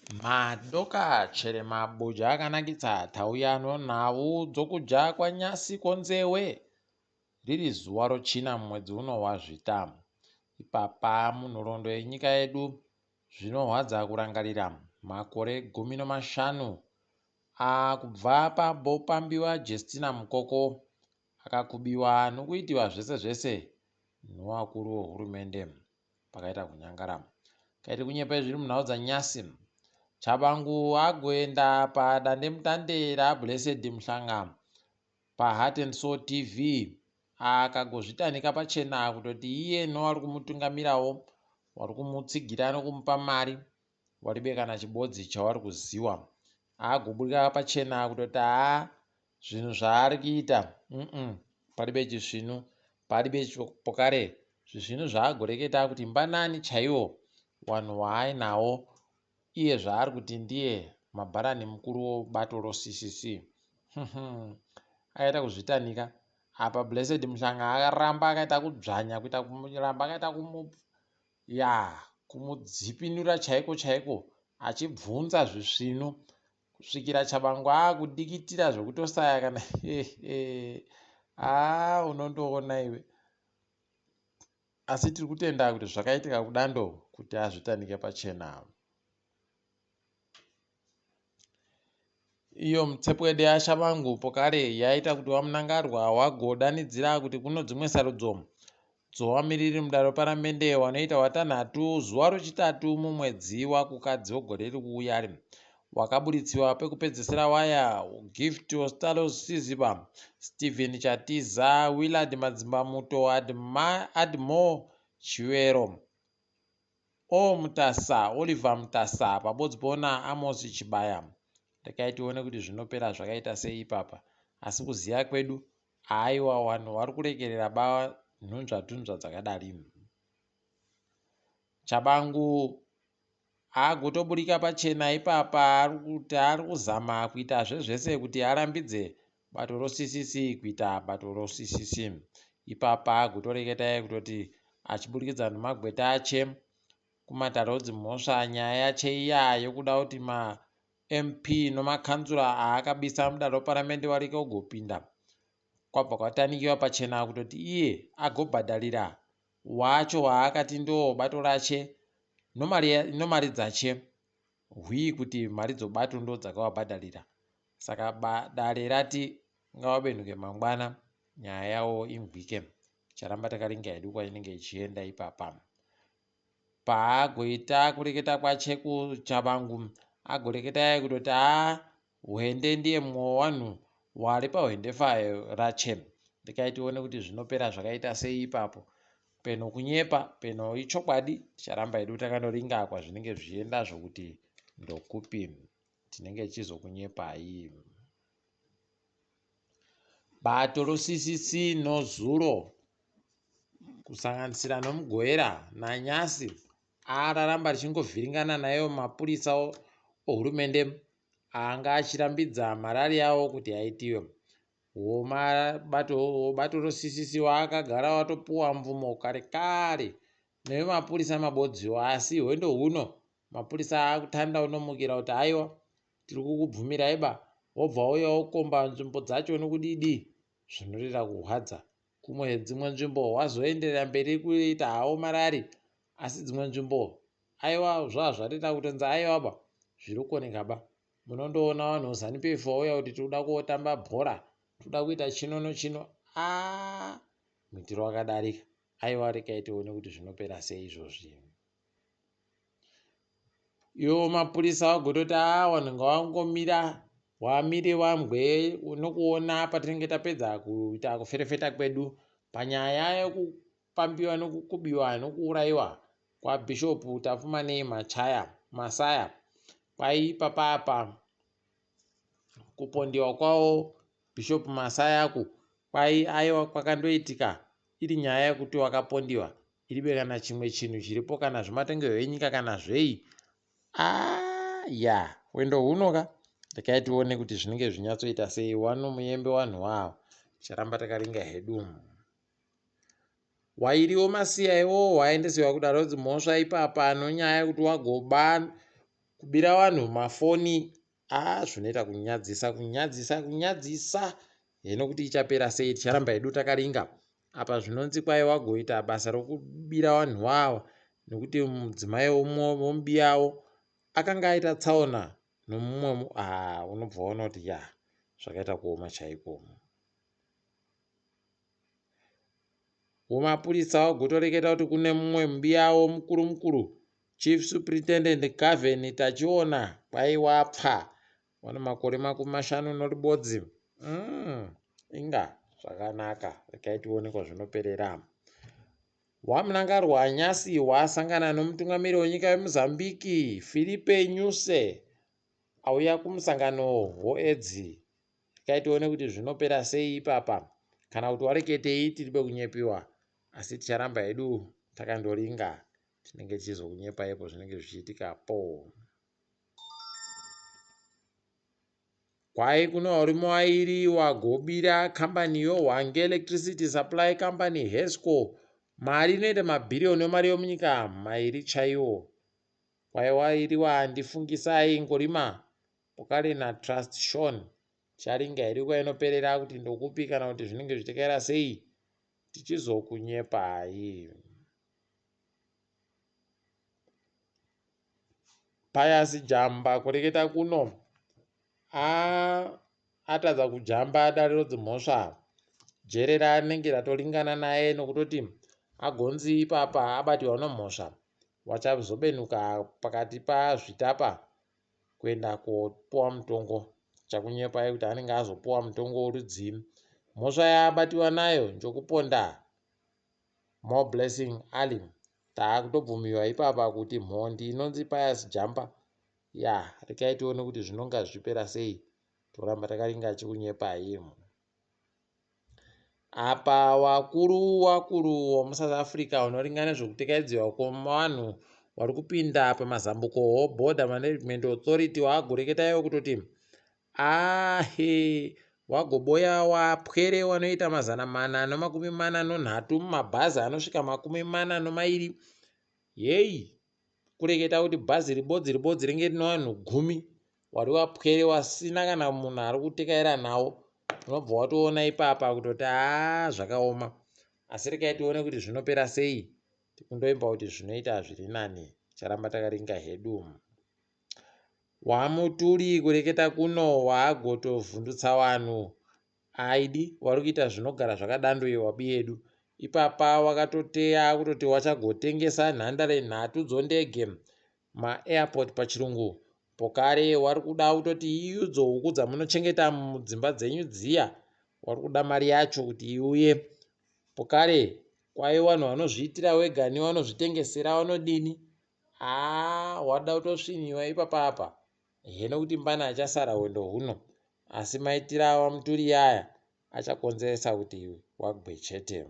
Madoka cherema buja akanakisa tauya nonhau dzokudya kwanyasi kwonzewe riri zuva rochina mumwedzi uno waZvita. Ipapa munhoroondo yenyika yedu zvinohwadza kurangarira makore 15 kubva pambopambiwa Jestina Mukoko akakubiwa nokuitiwa zvese zvese nowakuru wehurumende pakaita kunyangara. Kaiti kunyepa zviri munhau dzanyasi. Chabangu agoenda padandemutande raBlessed Mhlanga paHeart and Soul TV akagozvitanika pachena kutoti iye nowari kumutungamirawo wari kumutsigira nokumupa mari waribe kana chibodzi chawari kuziwa agobuda pachena kutoti haa zvinhu zvaari kuita mm paribe chisvinu paribe pokare zvisvinu zvaagoreketa kuti mbanani chaiwo wanhu waainawo iye zvaari kuti ndiye mabharani mukuru webato roCCC akaita kuzvitanika apa Blessed Mhlanga akaramba akaita kudzvanya kuita kuramba akaita kumu ya kumudzipinura chaiko chaiko achibvunza zvisvinu kusvikira Tshabangu akudikitira zvekutosaya kana haa unondoona iwe asi tiri kutenda kuti zvakaitika kudando kuti azvitanike pachena. Iyo mitsepwede yaShabangu pokare yaita kuti waMnangagwa wagodanidzira kuti kuno dzimwe sarudzo dzowamiriri mudare reparamende wanoita watanhatu zuva rochitatu mumwedzi waKukadzi wegore riri kuuya ri wakaburitsiwa pekupedzesera waya Gift Ostallos Siziba, Stephen Chatiza, Willard Madzimbamuto, Admore Chivero, O Mutasa, Oliver Mutasa pabodzi poona Amos Chibaya. Rekai tione kuti zvinopera zvakaita sei ipapa. Asi kuziva kwedu haiwa wanhu wari kurekerera ba nhunzvatunzva dzakadari. Chabangu agotoburika pachena ipapa ari kuti ari kuzama kuita zvezvese kuti arambidze bato roCCC kuita bato roCCC. Ipapa agotoreketa iye kutoti achiburikidza nemagweta ache kumatare odzimhosva nyaya yache iya yokuda kuti maMP nomakanzura aakabisa mudare reparamende wareke kugopinda kwabva kwatanikiwa pachena kutoti iye agobhadharira wacho waakati ndoo bato rache nomari dzache hwii kuti mari dzobato ndo dzakawabhadharira saka dare rati ngawabenhuke mangwana nyaya yawo inzwike ticharamba takaringa hedu kwainenge ichienda ipapa paagoita kureketa kwache kuchabangu agoreketa iye kutoti haa hwende ndiye mumwe wewanhu wari pahwendefa rache rekai tione kuti zvinopera zvakaita sei ipapo peno kunyepa peno ichokwadi ticharamba hedu takanoringa kwazvinenge zvichienda zvokuti ndokupi tinenge tichizokunyepai bato roCCC nozuro kusanganisira nomugoera nanyasi araramba richingovhiringana naiwo mapurisa ohurumende anga achirambidza marari awo kuti aitiwe Wobato roCCC waakagara watopuwa mvumo kare kare nevemapurisa mabodziwo asi hwendo huno mapurisa akutanda unomukira kuti aiwa tiri kukubvumirai ba wobva wauya wokomba nzvimbo dzacho nokudidi zvinorira kurwadza kumwe dzimwe nzvimbo wazoenderera mberi kuita hawo marari asi dzimwe nzvimbo aiwa zvaa zvarira kutonzi aiwa ba zviri kuoneka ba munondoona vanhu zanu pf vauya kuti tikuda kotamba bhora tikuda kuita chino nochino a ah, muitiro wakadarika aiwa rekai tione kuti zvinopera sei izvozvi iwo mapurisa vagototi a ah, vanhu ngavangomira wamire wambwe nokuona patinenge tapedza kuita kuferefeta kwedu panyaya yekupambiwa nokukubiwa nokuurayiwa kwaBishop Tapfumanei Machaya Masaya kwaipa papa kupondiwa kwawo Bishop Masaya ku kwai aiwa kwakandoitika iri nyaya yekuti wakapondiwa iribe kana chimwe chinhu chiripo kana zvematongerwo enyika kana zvei ah ya wendo huno ka rekai tione kuti zvinenge zvinyatsoita sei wano muyembe wanhu wawo ticharamba takaringa hedu Wairiwo masiya iwowo waendesewa kudare dzimhosva ipapa nonyaya yekuti wagoba Kubira vanhu mafoni aa zvinoita kunyadzisa kunyadzisa kunyadzisa hino kuti ichapera sei ticharamba hedu takaringa apa zvinonzi kwai wagoita basa rokubira vanhu wawa nekuti mudzimai womubiyawo akanga aita tsaona nomumwe aa unobva waona kuti ya zvakaita kuoma chaiko. Womapurisa wagotoreketa kuti kune mumwe mubiyawo mukuru mukuru Chief Superintendent Caven Tachiona kwai wapfa wane makore 51. Inga zvakanaka regai tione kwazvinoperera. WaMnangarwa nyasi wasangana nomutungamiri wenyika yeMozambique Filipe Nyuse auya kumusangano woAIDS. Regai tione kuti zvinopera sei ipapa kana kuti wareketei tiri pekunyepiwa asi ticharamba hedu takandoringa tinenge tichizokunyepaipo zvinenge zvichiitikapo. Kwai kune varume vairi vagobira kambani yoHwange Electricity Supply Company, HESCO, mari inoita mabhiriyoni emari yomunyika mairi chaiwo. Kwai vairi vandifungisai Ngorima Pokale naTrust Sean. Ticharinga hedu kwainoperera kuti ndokupi kana kuti zvinenge zvichitekaira sei tichizokunyepai. Pius Jamba kureketa kuno atadza kujamba dare rodzimhosva jere raanenge ratoringana naye nokutoti agonzi ipapa abatiwa nomhosva wachazobenuka pakati pazvitapa kuenda kopuwa mutongo chakunyepai kuti anenge azopuwa mutongo worudzii mhosva yaabatiwa nayo njokuponda More blessing Ali taakutobvumiwa ipapa kuti mhondi inonzi Pius Jamba ya rekai tione kuti zvinonga zvichipera sei toramba takaringa chikunyepai apa wakuru wakuru womuSouth Africa unoringa nezvekutekaidziwa kwevanhu wari kupinda pamazambuko oBorder Management Authority waagoreketaiwo kutoti Ahe wagoboya wapwere wanoita 443 mumabhazi anosvika 42. Yeyi kureketa kuti bhazi ribodzi ribodzi ringe rine vanhu gumi wari wapwere wasina kana munhu ari kutekaira nawo unobva watoona ipapa kutoti haa zvakaoma asi rekai tione kuti zvinopera sei tikundoimba kuti zvinoita zviri nani charamba takaringa hedu. Wamutuli kureketa kuno waagotovhundutsa wanhu aidi wari kuita zvinogara zvakadandoiwa biyedu ipapa wakatoteya kutoti wachagotengesa nhandare nhatu dzondege maairport pachirungu pokare wari kuda kutoti iudzo huku dzamunochengeta mudzimba dzenyu dziya wari kuda mari yacho kuti iuye pokare kwai wanhu vanozviitira wega nevanozvitengesera vanodini Haa wada kutosvinyiwa ipapa apa heno kuti mbana achasara hwendo huno asi maitiro awa Muturi aya achakonzeresa kuti wagwe chete.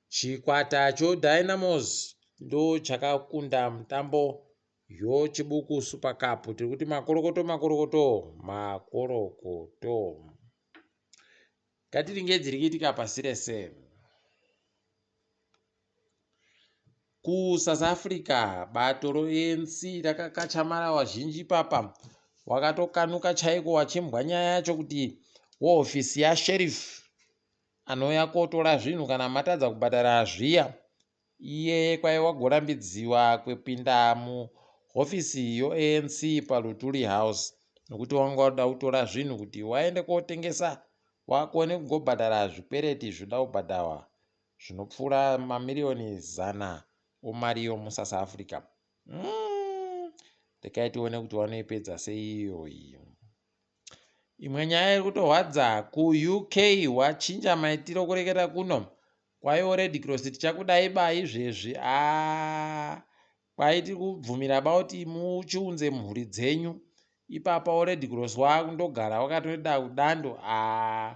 Chikwata choDynamos ndochakakunda mutambo yoChibuku Super Cup. Tiri kuti makorokoto makorokoto makorokoto. Ngatiringe dziri kuitika pasi rese. KuSouth Africa bato reANC rakakachamara vazhinji ipapa wakatokanuka chaiko wachimbwa nyaya yacho kuti wehofisi yasheriff anouya kotora zvinhu kana matadza kubhadhara zviya iye kwai wagorambidziwa kupinda muhofisi yoANC paLutuli House nokuti wanga wada kutora zvinhu kuti waende kotengesa wakone kugobhadhara zvikwereti zvoda kubhadharwa zvinopfuura mamiriyoni zana omari yomuSouth Africa. Rekai tione kuti wanoipedza sei iyoyi. Imwe nyaya iri kutorwadza kuUK wachinja maitiro kureketa kuno kwaiwo Red Cross tichakudai ba izvezvi aa kwai tiri kubvumira ba kuti muchiunze mhuri dzenyu ipapa Red Cross wakundogara wakatoda kudando aa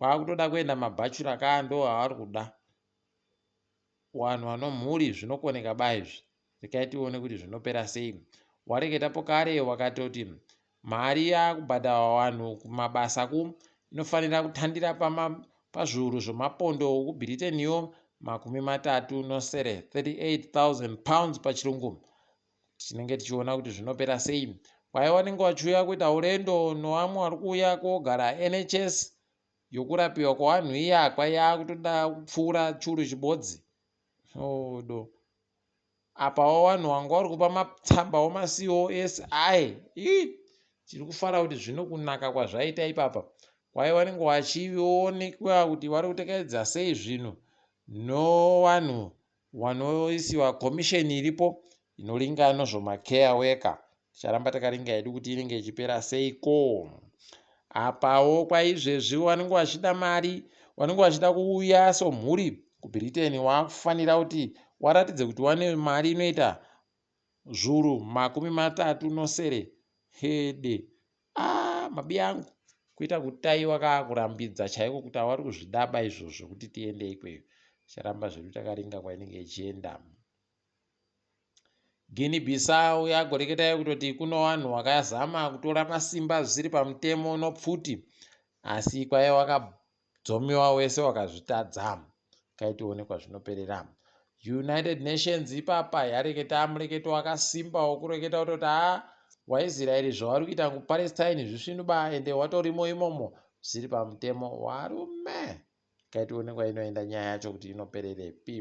Kwakutoda kuenda mabhachura kaa ndoo avari kuda. Wanhu vanomhuri zvinokoneka ba izvi. Rekai tione kuti zvinopera sei. Wareketapo kare wakatoti mari yakubhadharwa wanhu kumabasa ku inofanira kutandira pama pazviuru zvomapondo okuBhiriteniyo 37, 38,000 pounds pachirungu. Tinenge tichiona kuti zvinopera sei. Kwai vanenge vachiuya kuita urendo nevamwe vari kuuya kogara NHS yokurapiwa kwevanhu iya kwai yakutoda kupfuura churu chibodzi. Odo. Apawo vanhu vanga vari kupa matsambawo maCOS aye. Ii tiri kufara kuti zvino kunaka kwazvaita ipapa. Kwai vanenge vachionekwa kuti vari kutekedza sei zvinhu novanhu wanoisiwa commission iripo inoringa nozvoma care worker. Ticharamba takaringa hedu kuti inenge ichipera seiko. Apawo kwaizvezvi vanenge vachida mari, vanenge vachida kuuya somhuri kuBritain wakufanira kuti waratidze kuti wane mari inoita zvuru 36 hede. Ah, mabi angu kuita kutaiwa kakurambidza chaiko kuti awari kuzvidaba izvozvo kuti tiende ikweyo. Ticharamba zvedu takaringa kwainenge ichienda. Guinea Bissau yagoreketai kutoti kuno vanhu vakazama kutora masimba zvisiri pamutemo nopfuti asi kwaiva wakadzomiwa wese wakazvitadza. Kaitione kwazvinoperera. United Nations ipapa yareketa mureketo wakasimba wokureketa kutoti haa waIsraeri zvavari kuita kuPalestine zvisvinu ba ende watorimo imomo zvisiri pamutemo warume. Kaitione kwainoenda nyaya yacho kuti inopererepi.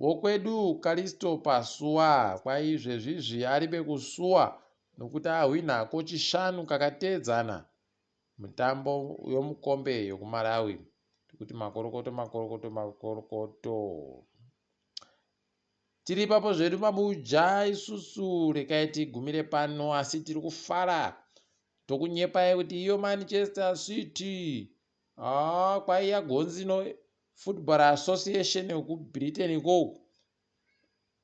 Wokwedu Kalisto Pasuwa kwaizvezvizvi aribe kusuwa nokuti ahwinha kochishanu kakateedzana Mitambo yomukombe yokuMalawi tikuti makorokoto makorokoto makorokoto. Tiri ipapo zvedu mabuja isusu rekai tigumire pano asi tiri kufara tokunyepai kuti iyo Manchester City haa kwaiya gonzi no Football Association yekuBritain ikoko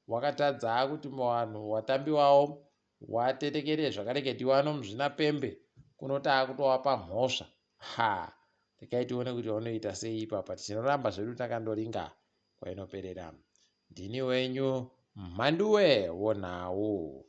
Wakatadza kuti muvanhu watambi wawo watetekere zvakareketiwa nomuzvinapembe kuno taakutowapa mhosva ha rekai tione kuti vanoita sei ipapa tinoramba zvedu takandoringa kwainoperera ndini wenyu mhanduwe wonhau.